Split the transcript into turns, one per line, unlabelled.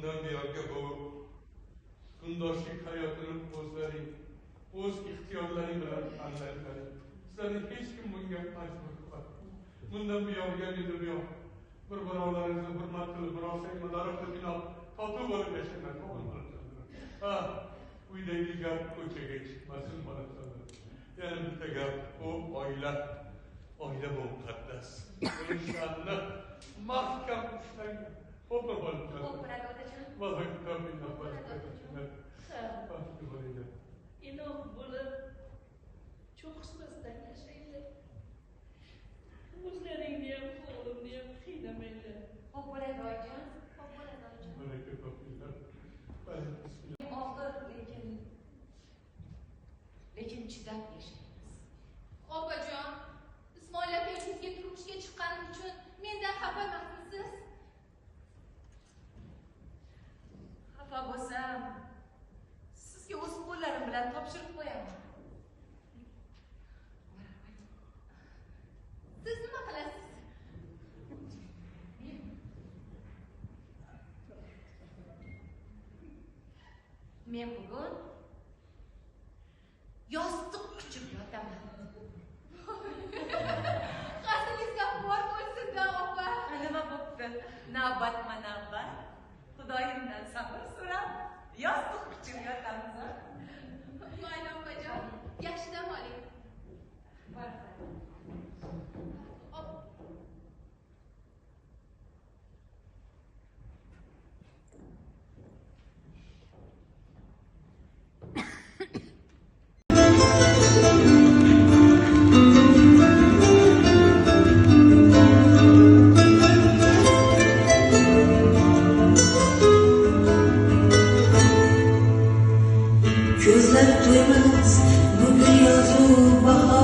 Bundan buyog'iga bu kundoshlik hayotini o'zlaring, o'z ixtiyorlaring bilan tanlanglar. Sizlarni hech kim bunga majbur qilmadi. Bundan buyog'iga endi buyoq bir-birlaringizni hurmat qilib, rosa madora qilib, totuv bo'lib yashanglar. Ha, uydagi gap ko'chaga chiqmasin bolajonlar. Yana bitta gap, bu oila, oila bu muqaddas. Buni sha'nini mahkam ushlanglar. Xo'pmi bolajonlar?
Xo'p bo'ladi otajon.
Baraka topinglar, baraka topinglar. Baxtli bo'linglar.
Inoq bo'lib, cho'qishmasdan yashanglar. O'zlaringni ham, o'g'limni ham qiynamanglar.
Xo'p bo'ladi oyijon. Xo'p bo'ladi oyijon.
Baraka topinglar.
Og'ir, lekin chidab yashaymiz.
Opajon, Ismoil akangizga turmushga chiqqanim uchun mendan xafa emasmisiz?
Xafa bo'lsam, sizga o'z qo'llarim bilan topshirib qo'yaman.
Siz nima qilasiz?
Men bugun yostiq quchib yotaman.
Qasingiz g'affor bo'lsin-da, opa.
Nima bo'pti? Navbatma navbat. Xudoyimdan sabr so'rab, yostiq quchib yotamiz.
Mayli opajon, yaxshi dam oling.
Gözler duymaz bugün yazu bahar.